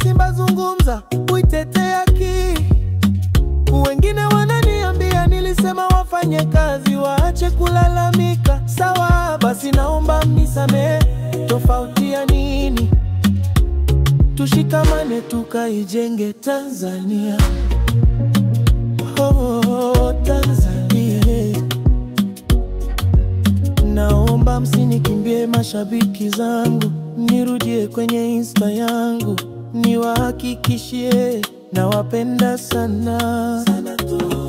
Simba zungumza, uitetee haki. Wengine wananiambia nilisema wafanye kazi, waache kulalamika. Sawa, basi naomba mnisamehe, tofauti ya nini? Tushikamane tukaijenge Tanzania. Oh, oh, Tanzania. Naomba msinikimbie mashabiki zangu, nirudie kwenye Insta yangu, niwahakikishie nawapenda sana sana tu.